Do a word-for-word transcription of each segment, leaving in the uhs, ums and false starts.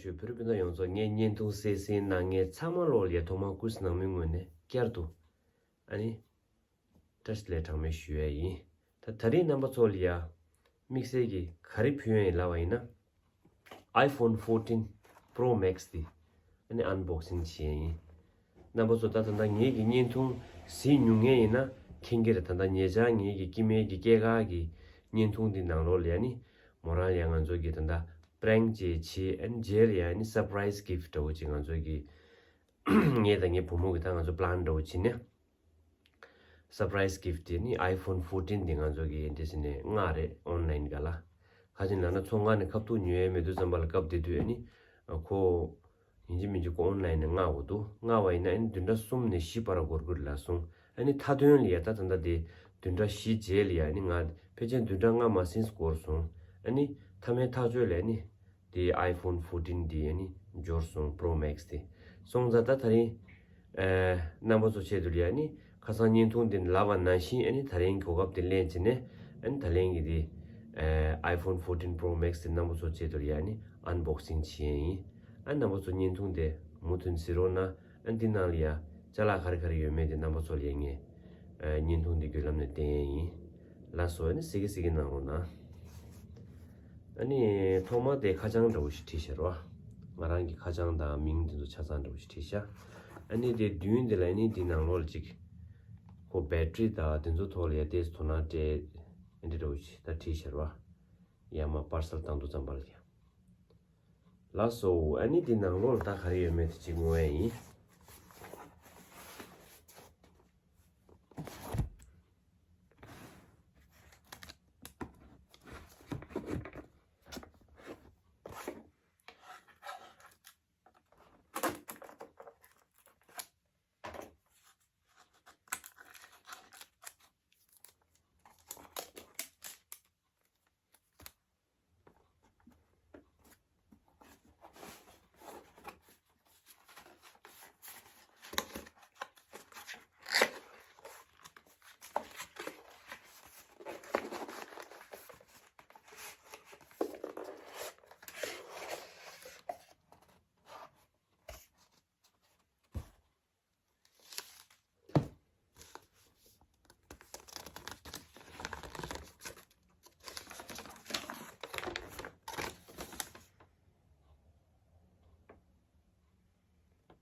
ཞུ། བོད་རིགས་སྤུན་ཟླ་ཡོངས་རྫོགས་ངའི་བརྙན་ཐུང་གསན་གཟིགས་གནང་མཁན་ཚང་མ་ལོག་ལ་ཡ་ཐོག་མར་སྐུ་གཟུགས་ནང་མི་ངོས་ནས་བསྐྱར་དུ་ཨ་ནི་བཀྲ་ཤིས་བདེ་ལེགས་གྲངས་མེད་ཞུ་ཡ་ཡིན། ད་ད་རིང་རྣམ་པ་ཚོ་ལ་ཡ་དམིགས་བསལ་གྱི་ག་རེ་ཕུལ་ཡ་ཡིན་ལབ་པ་ཡིན་ན། iPhone fourteen Pro Max དེ་ཨ་ནི་unboxing བྱེད་ཡ་ཡིན། རྣམ་པ་ཚོ་ད་ད་ལྟ་ངེད་ཀྱི་བརྙན་ཐུང་གཟིགས་མྱོང་མཁན་ཡིན་ན་མཁྱེན་གྱི་རེད། ད་ལྟ་ཉེ་ཆར་ངེད་ཀྱི་སྐྱེ་དམན་གྱི་སྐྱེས་སྐར་གྱི་བརྙན་ཐུང་འདི་ནང་ལོགས་ལ་ཡ་ནི་མོ་རང་ལ་ཡ་ང་ཚོ་གི་ད་ལྟ་prank ཅིག་བྱེད། ཨ་ནི་རྗེས་ལ་ཡ་ནི་surprise gift འདྲ་བོ་ཅིག་ང་ཚོ་གི་ངེད་དང་ངའི་བུ་མོ་གི་ད་ང་ཚོ་plan འདྲ་བོ་བྱེད་ནས། surprise gift དེ་ནི་iPhone fourteen དེ་ང་ཚོ་གི་འདི་ཟེར་ནས་མངགས་རེད། online ག་ལ་ཁ་ཅིག་ལབ་ན་ཚོང་ཁང་ནས་ཁ་ཐུག་ཉོ་ཡས་མེད་དུས་ཙམ་པ་ལ་སྐབས་དེ་དུས་ཨ་ནི་ཁོ་ཡིན་གཅིག་མིན་གཅིག་ཁོ་online ནས་མངགས་དགོས་འདུག་མངགས་པ་ཡིན་ན་ཨ་ནི་བདུན་ཕྲག་གསུམ་ནས་བཞི་བར་འགོར་གྱི་རེད་ལབ་སོང་། ཨ་ནི་མཐའ་དོན་ལ་ཡ་ད་ད་ལྟ་དེ་བདུན་ཕྲག་བཞི་རྗེས་ལ་ཡ་ཨ་ནི་ང་ཕལ་ཆེར་བདུན་ཕྲག་ལྔ་མ་ཟིན་འགོར་སོང་། ཨ་ནི་མཐའ་མའི་ཐག་གཅོད་ལ་ཨ་ནི་དེ་iPhone fourteen དེ་ཨ་ནི་འབྱོར་སོང་། Pro Max དེ་སོང་ཙང་ད་ད་རིང་ཨ་རྣམ་པ་ཚོ་ཆེད་དུ་ལ་ཡ་ཨ་ནི་ཁ་སང་བརྙན་ཐུང་དེ་ལབ་པ་ནང་བཞིན་ཨ་ནི་ད་རིང་གོ་སྐབས་དེ་ལེན་བྱས་ནས་ཨ་ནི་ད་ལན་གྱི་དེ་ཨ་iPhone fourteen Pro Max དེ་རྣམ་པ་ཚོ་ཆེད་དུ་ལ་ཡ་ཨ་ནི་unboxing བྱེད་ཡ་ཡིན། ཨ་རྣམ་པ་ཚོ་བརྙན་ཐུང་དེ་མུ་མཐུད་གཟིགས་རོགས་གནང་། ཨ་འདི་ནང་ལ་ཡ་ཅ་ལག་ག་རེ་ག་རེ་ཡོད་མེད་དེ་རྣམ་པ་ཚོ་ལ་ཡ་ངས་ཨ་བརྙན་ཐུང་འདི་བརྒྱུད་ལམ་ནས་བསྟན་ཡས་ཡིན། ལགས་སོ། ཨ་ནི་གཟིགས་གི་གཟིགས་གི་གནང་རོགས་གནང་། ཨ་ནི་ཐོག་མར་དེ་ཁ་བྱང་འདྲ་བོ་ཞིག་བྲིས་བཞག་རོགས། ང་རང་གི་ཁ་བྱང་དང་མིང་དེ་ཚོ་ཆ་ཚང་འདྲ་བོ་ཞིག་བྲིས་བཞག་ཨ་ནི་དེ་མདུན་དེ་ལ་ཨ་ནི་དེ་ནང་ལོགས་ལ་ཅིག་ཁོ་battery དང་དེ་ཚོ་ཐོག་ལ་ཡ་ཏོག་ཙམ་དོ་སྣང་སྤྲད། ཨ་འདི་འདྲ་བོ་ཞིག་ད་བྲིས་བཞག་རོགས། ཡར་མར་parcel བཏང་དུས་ཙམ་པ་ལ་ཡ། ལགས་སོ། ཨ་ནི་འདི་ནང་ལོགས་ལ་ད་ག་རེ་ཡོད་མེད་དེ་ཅིག་ངོ་ཡ་ཡིན།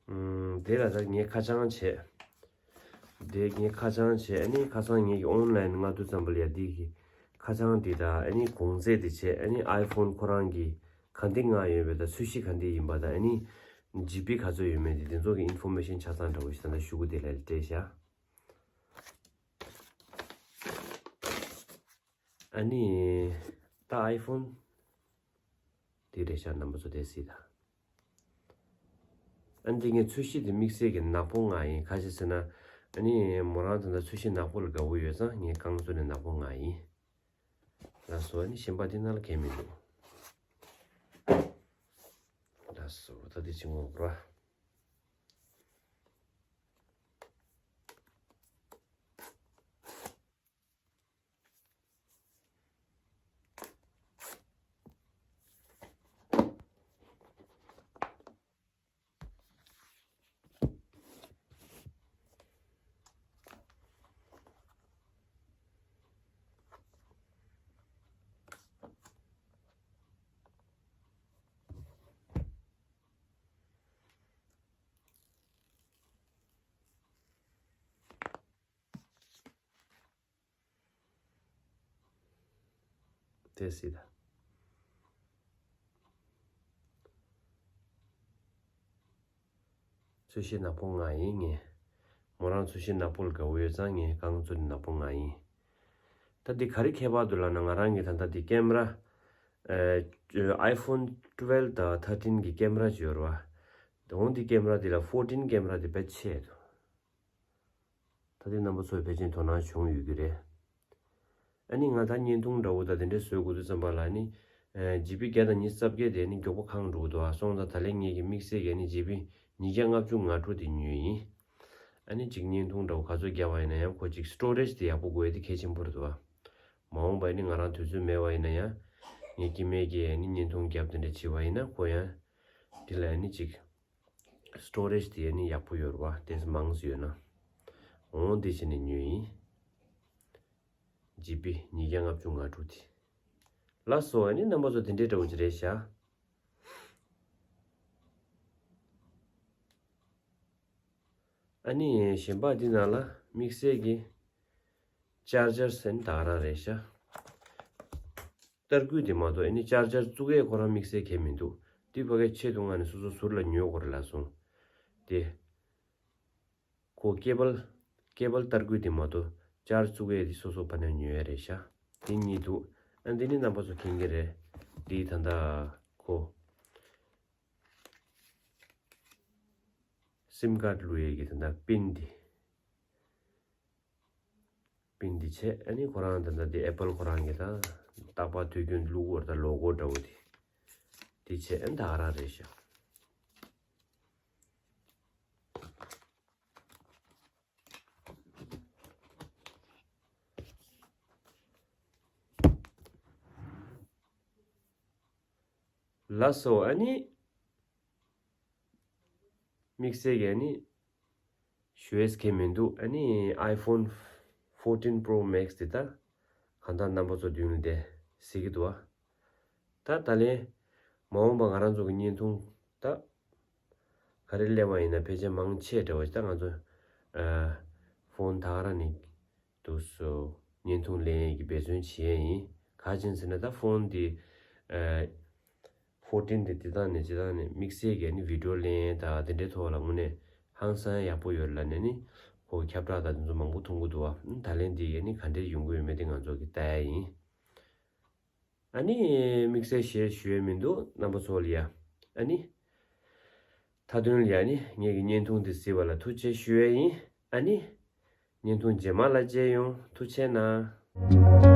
ཨུམ། དེ་ལ་ད་ངས་ཁ་བྱང་བྱས། དེ་ངས་ཁ་བྱང་བྱས། ཨ་ནི་ཁ་སང་ངས་ཀྱི་online མངགས་དུས་ཙམ་པ་ལ་ཡ་འདི་གི་ཁ་བྱང་འདི་དང་ཨ་ནི་གོང་ཚད་འདི་བྱས། ཨ་ནི་iPhone ཁོ་རང་གི་ག་འདི་མངགས་ཡོད་པ་དང་ཚོས་གཞི་ག་འདི་ཡིན་པ་དང་ཨ་ནི་GB ག་ཚོད་ཡོད་མེད་འདི་དེ་ཚོ་གི་information ཆ་ཚང་འདྲ་བོ་ཞིག་ད་ལྟ་ཞུ་གི་དེ་ལ་སྤྲད་བཞག་ཨ་ནི་ད་iPhone དེ་རེད་ཤག་རྣམ་པ་ཚོ་དེ་གཟིགས་དང་། ཨ་ནི་དེ་ངས་ཚོས་གཞི་དེ་དམིགས་བསལ་གྱི་ནག་པོ་མངགས་ཡིན། ག་ཅི་ཟེར་ན་ཨ་ནི་མོ་རང་ད་ལྟ་ཚོས་གཞི་ནག་པོ་ལ་དགའ་བོ་ཡོད་ཙང་ངས་རྐང་བཙུགས་ནས་ནག་པོ་མངགས་ཡིན། ལགས་སོ། ཨ་ནི་གཞན་པ་དེ་ནང་ལ་གང་ཡང་མི་འདུག་ལགས་སོ། ད་དེ་ཅི་ངོ་ར། དེ་སྲིད་ད། ཚོས་གཞི་ནག་པོ་མངགས་ཡིན་ངས། མོ་རང་ཚོས་གཞི་ནག་པོ་ལ་དགའ་བོ་ཡོད་ཙང་ངས་རྐང་བཙུགས་ནས་ནག་པོ་མངགས་ཡིན། ད་འདི་ག་རེ་ཁྱད་པར་འདུག་ལབ་ན་ང་རང་གི་ད་ལྟ་འདི་ཀེམ་ར། ཨ། iPhone twelve དང་thirteen གི་ཀེམ་ར་ཅིག་ཡོད་རེད་བ། འོང་འདི་ཀེམ་ར་འདི་ལ་fourteen ཀེམ་ར་འདི་དཔེ་ཆེ་འདུག་ད་དེ་རྣམ་པ་ཚོས་ཕལ་ཆེར་དོ་སྣང་བྱུང་ཡོད་ཀྱི་རེད། ཨ་ནི་ང་ད་བརྙན་ཐུང་འདྲ་བོ་དང་དེ་འདྲ་བཟོ་དགོས་དུས་ཙམ་པ་ལ་ནི། ཨ། GB བརྒྱ་དང་ཉི་ཤུ་རྩ་བརྒྱད་དེ་ནི་མགྱོགས་པོ་ཁེངས་འགྲོ་གི་འདུག་ཨ། སོང་ཙང་ད་ལན་ངེད་ཀྱི་དམིགས་བསལ་གྱི་ནི་GB ཉིས་བརྒྱ་ལྔ་བཅུ་ང་དྲུག་དེ་ཉོས་ཡིན། ཨ་ནི་གཅིག་བརྙན་ཐུང་འདྲ་བོ་ག་ཚོད་བརྒྱབ་པ་ཡིན་ན་ཡང་ཁོ་གཅིག་storage དེ་ཡག་པོ་དགོས་ཡ་དེ་གལ་ཆེན་པོ་རེད་འདུག་ཨ། མ་འོངས་པ་ནི་ང་རང་དུས་ཚོད་མེད་པ་ཡིན་ན་ཡང་ངའི་སྐྱེ་དམན་གྱིས་ནི་བརྙན་ཐུང་བརྒྱབ་དེ་འདྲ་བྱས་པ་ཡིན་ན་ཁོ་ཡང་ འདི་ལ་ནི་ཅིག་སི་ཊོ་རེཇ་དེ་ནི་ཡག་པོ་ཡོད་རེད་བ། དེ་མང་ཙམ་ཡོད་ན། འོང་། དེ་བྱས་ནས་ཉོས་ཡིན། ཇི་བི་ཉིས་བརྒྱ་ལྔ་བཅུ་ང་དྲུག་དེ། ལགས་སོ། ཨ་ནི་རྣམ་པ་ཚོ་དེ་འདྲའི་འདྲ་བོ་ཅིག་རེད་ཤག་ཨ་ནི་གཞན་པ་འདི་ནང་ལ་དམིགས་བསལ་གྱི་ཅར་ཇར་ཟེར་ནི་ད་ག་རང་རེད་ཤག་ཏར་སྐུད་དེ་མ་གཏོགས། ཨ་ནི་ཅར་ཇར་བཙུགས་ཡས་ཁོ་རང་དམིགས་བསལ་གང་ཡང་མི་འདུག་དེ་ཕ་གའི་ཆེད་དུ་ང་ནི་སོ་སོ་ཟུར་ལ་ཉོས་དགོས་རེད་ལབ་སོང་། དེ་ཁོ་ཀེ་བལ་ཀེ་བལ་ཏར་སྐུད་དེ་མ་གཏོགས་ཅར་བཙུགས་ཡས་དེ་སོ་སོ་ཕར་ནས་ཉོ་ཡས་རེད་ཤག་དེ་གཉིས་འདུག་ཨ། འདི་ནི་རྣམ་པ་ཚོ་མཁྱེན་གྱི་རེད། འདི་ད་ལྟ་ཁོ་སིམ་ཁཌ་བླུག་ཡས་ཀྱི་ད་ལྟ་པིན་འདི། པིན་འདི་བྱས། ཨ་ནི་ཁོ་རང་ད་ལྟ་འདི་ཨེ་པལ་ཁོ་རང་གི་ད་རྟག་པར་དུས་རྒྱུན་བླུག་ཡས་ད་ལོ་གོ་འདྲ་བོ་འདི། འདི་བྱས། ཨ། ད་ག་རང་རེད་ཤག་ལགས་སོ། ཨ་ནི་དམིགས་བསལ་གྱི་ཨ་ནི་ཞུ་ཡས་གང་ཡང་མི་འདུག་ཨ་ནི་ཨའི་ཕོན་ཕོར་ཊིན་པོ་རོ་མེག་སི་དེ་ད་གང་ལྟར་རྣམ་པ་ཚོ་མདུན་ལ་དེ་གཟིགས་ཀྱི་འདུག་ཨ། ད་ད་ལན་མ་འོངས་པ་ང་རང་ཚོ་གི་བརྙན་ཐུང་ད་ག་རེ་སླེབས་པ་ཡིན་ན་ཕལ་ཆེར་མང་ཆེ་འདྲ་བོ་ཞིག་ད་ང་ཚོ་ཨ་ཕོན་ད་ག་རང་ནས་འདུག་སེ་བརྙན་ཐུང་ལེན་ཡས་ཀྱི་འབད་བརྩོན་བྱེད་ཡས་ཡིན། ག་རེ་བྱས་ཟེར་ན་ད་ཕོན་འདི་ཨ་ཕོར་ཊིན་དེ་དེ་དང་ནས་ཇི་ལྟར་ནས་དམིགས་བསལ་གྱི་ནི་བི་ཌིའོ་ལེན་ཡས་དང་དེ་འདྲའི་ཐོག་ལ་དངོས་གནས་ཧང་སང་ཡག་པོ་ཡོད་ལབ་ནས་ནི་ཁོ་ཁྱབ་བསྒྲགས་དང་དེ་ཚོ་མང་པོ་མཐོང་གི་འདུག་བ། ད་ལན་འདི་གི་ནི་ག་འདྲའི་ཡོང་གི་ཡོད་མེད་དེ་ང་ཚོ་གི་ལྟ་ཡས་ཡིན། ཨ་ནི་དམིགས་བསལ་གཞན་ཞུ་ཡས་མི་འདུག་རྣམ་པ་ཚོ་ལ་ཡ། ཨ་ནི་མཐའ་དོན་ལ་ཡ་ནི་ངེད་ཀྱི་བརྙན་ཐུང་འདི་གཟིགས་པ་ལ་ཐུགས་རྗེ་ཆེ་ཞུ་ཡས་ཡིན། ཨ་ནི་བརྙན་ཐུང་རྗེས་མ་ལ་མཇལ་ཡོང་། ཐུགས་རྗེ་གནང་།